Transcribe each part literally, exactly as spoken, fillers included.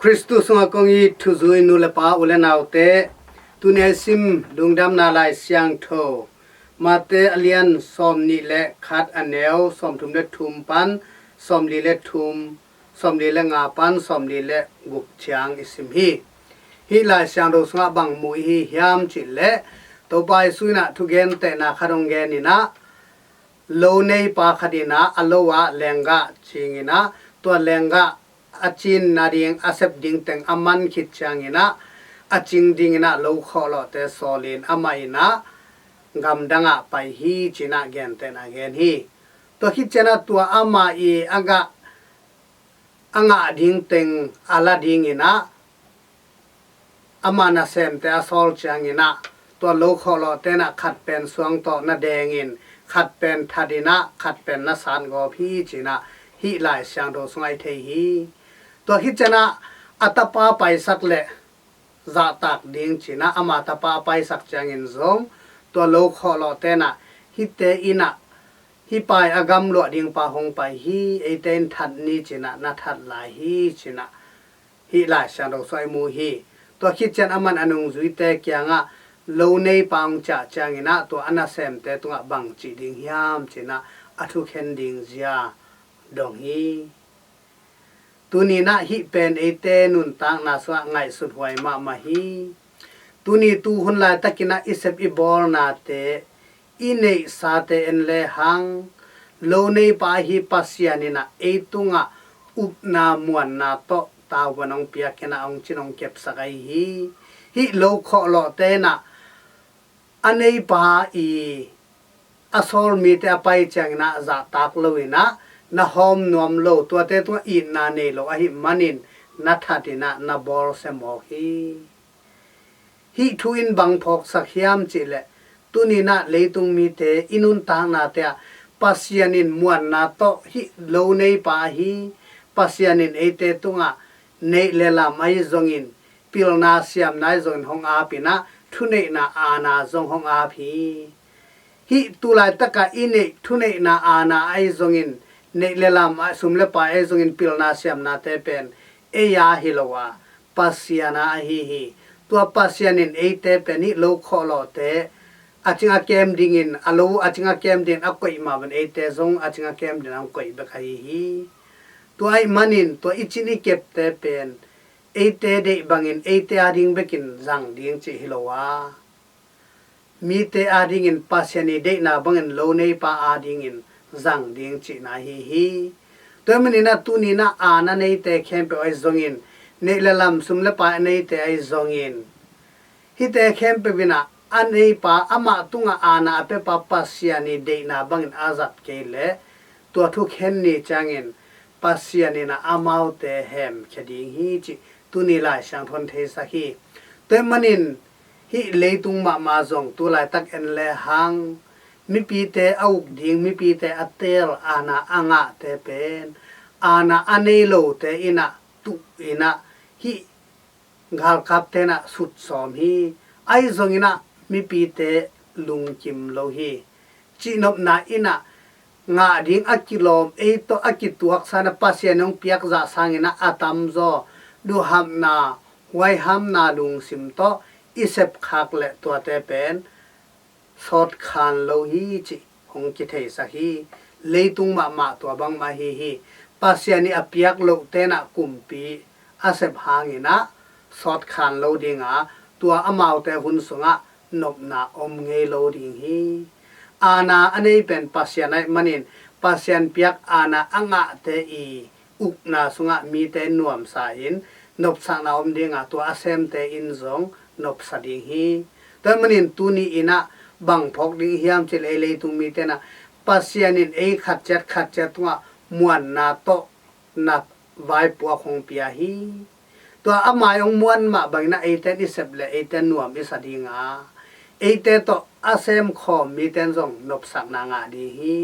Khristu sungah kong it thuzui nu le pa, u le naute, tuni a i sim Lungdamna Lai Siangtho Mate a lian sawmnih le khat, a neu sawmthum le thum pan sawmli le thum, sawmli le nga pan sawmli le guk ciang i sim hi. Hih Lai Siangtho sungah bang mu i hi hiam cih leh, Topa Jesu in ah thugentehna khat hong gen in ah, lo neipa khat in ah a lo ah lenggah cing in ah, tua lenggah a cin nading a sep ding teng a man khit ciangin ah, a cing dingin ah lo khawhlawhte sawl in amah in ah gamdang ah pai hi, ci-in ah gentehna gen hi. Tua khit ciangin ah tua amah i a gah a ngah ding teng a la dingin ah, ama nasemte a sawl ciangin ah, tua lo khawhlawhte in ah khat pen suang tawh na dengin, khat pen thatin ah, khat pen na satgawp hi, ci-in ah hih Lai Siangtho sungah i thei hi. Tua khit ciangin ah a tapa paisak leh zahtak ding, ci-in ah ama tapa a paisak ciangin zong, tua lo khawhlawhte in ah, hihte in ah, hih pa i a gamluah ding pa hong pai hi, eite in that ni, ci-in ah na that lai hi, ci-in ah hih Lai Siangtho sungah i mu hi. Tua khit ciang aman a nungzuite kiangah, lo neipa hong ciah ciangin ah tua a nasemte tungah bang ci ding hiam, ci-in ah a thukhen ding zia dong hi. Tuni in ah hih pen eite nuntakna sungah ngaihsut huai mahmah hi. Tuni tuhun laitakin ah i sep i bawlnate, i neihsate en lehang, lo neipa ahi Pasian in ah ei tungah upna muanna tawh tavuan hong piak in ah hong cin hong kepsak ahi hi. Hih lo khawhlawhte in ah a neipa i a sawl mite a pai ciangin ah zahtak lo in ah, na hawm nuam lo, tuate tungah itna nei lo ahih manin na that in ah na bawlsia mawk hi. Hih thu in bang phawksak hiam cih leh, tuni in ah leitung mite i nuntaknate ah Pasian in muanna tawh hih lo neipa ahi Pasian in eite tungah neih le lam ahi zongin, pilna siamna ahi zongin hong ap in ah, thuneihna aana zong hong ap hi. Hih tu laitakah i neih thuneihna aana ahi zongin, neih le lam ah sum le pai ahi zongin pilna siamnate pen ei a hi lo a, Pasian a ahi hi. Tua Pasian in eite pen hih lo khawhlawhte a cing a kem dingin, a lo a cing a kem dingin a koih mah bangin eite zong a cing a kem dingin a hong koih bek ahi hi. Tua ahih manin tua i cin i kepte pen eite deih bangin eite ading bekin zang ding cih hi lo a, mite adingin Pasian i deihna bangin lo neipa adingin zang ding cihna ahi hi. Tua ahih manin ah tuni in ah aana neite khempeuh ahi zongin, neih le lam sum le pai a neite ahi zongin, hihte khempeuh in ah a neipa, amah tungah aana a piapa Pasian i deihna bangin a zat kei leh, tua thukhen ni ciangin Pasian in ah amaute hemkhia ding hi cih tuni Lai Siangtho in theisak hi. Tua ahih manin hih leitung mahmah zong tu laitak en lehang, mipite a uk ding, mipite a teel, aana a ngahte pen aana a nei lote in ah tuh in ah, hih galkapte in ah sutsawm hi. Ahi zongin ah mipite lungkim lo hi. Cihnopna in ah ngah ding a kilawm, ei tawh a kituaksa in ah Pasian hong piak zah sangin ah a tamzaw duhhamna, huaihamna lungsim tawh i sepkhak leh tuate pen sawtkhan lo hi cih hong kitheisak hi. Leitung mahmah tua bangmah ahi hi. Pasian i a piak lohte in ah kumpi a sep hangin ah sawtkhan lo ding a, tua amaute hun sungah nopna om ngei lo ding hi. Aana a nei pen Pasian ahih manin, Pasian piak aana a ngahte i ukna sungah mite nuamsa in nopsakna om ding a, tua a semte in zong nopsa ding hi. Tua ahih manin tuni in ah bang phawk ding hiam cih leh, ei leitung mite in ah Pasian in ei khat ciat khat ciat tungah muanna tawh na vaipuak hong pia hi. Tua ama i hong muan mah bangin ah eite in i sep leh eite in nuam i sa ding a, eite tawh a semkhawm mite in zong nopsakna ngah ding hi.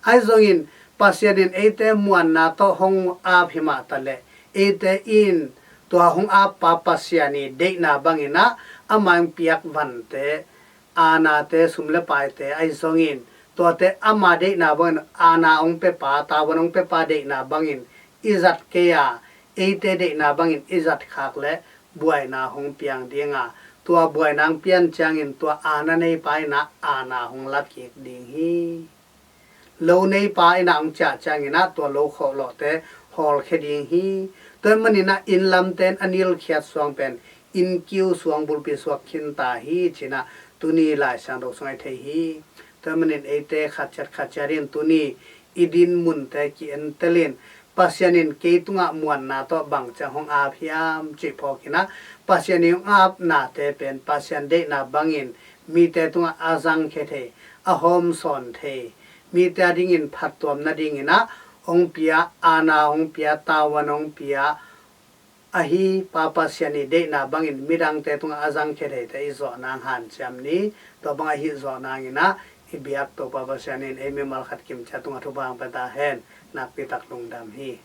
Ahi zongin Pasian in eite muanna tawh hong ap hi mah ta leh, eite in tua hong appa Pasian i deihna bangin ah ama i hong piak vante, aanate, sum le paite ahi zongin, tuate ama deihna bangin, aana hong piapa, tavuan hong piapa deihna bangin i zat kei a, eite deihna bangin i zat khak leh buaina hong piang ding a, tua buaina hong pian ciangin tua aana neipa in ah aana hong la kik ding hi. Lo neipa in ah hong ciah ciangin ah tua lo khawhlawhte hawlkhia ding hi. Tua ahih manin ah inn lamte in a nilkhiat suang pen inn kiu suang bulpi suak khin ta hi ci-in ah tuni Lai Siangtho sungah i thei hi. Tua ahih manin eite khat ciat khat ciat in tuni i din munte ki-entel in, Pasian in kei tungah muanna tawh bang ciang hong ap hiam cih phawk in ah, Pasian in hong apnate pen Pasian deihna bangin mite tungah a zangkhia thei, a hawmsawn thei, mite a dingin phattuam nadingin ah hong pia, aana hong pia, tavuan hong pia, ahi Pa Pasian i deihna bangin midangte tungah a zangkhia theite i zawh nang hanciam ni. Tua bang ahi zawh nangin ah i biak Topa Pasian in ei mimal khat kimciat tungah thupha hong pia ta hen. Nakpi tak lungdam hi.